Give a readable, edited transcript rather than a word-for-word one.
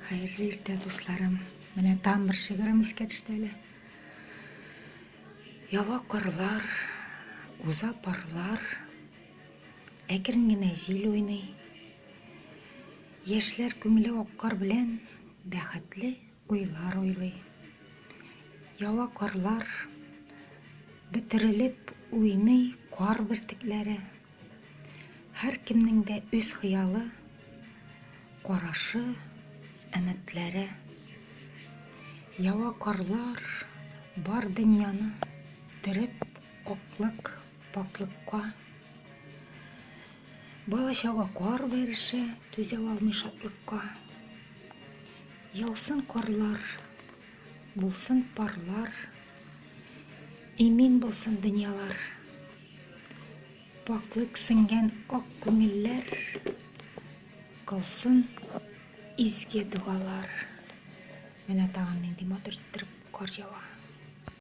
Хәерле иртә, дусларым. Менә тагын бер шигырем искә төште әле. Ява карлар, уза парлар, әкрен генә җил уйный. Яшьләр күңеле ак кар белән бәхетле уйлар уйлый. Ява карлар, бөтерелеп уйный кар бөртекләре. Һәркемнең дә үз хыялы, карашы, өметләре. Ява карлар, бар дөньяны төреп аклык, пакьлыкка. Бала-чага кар бәрешә, түзә алмый шатлыкка. Яусын карлар, булсын парлар, имин булсын дөньялар. Пакьлык сеңгән ак күңелләр, Кылсын изге догалар. Менә тагын нинди матур иттереп кар ява.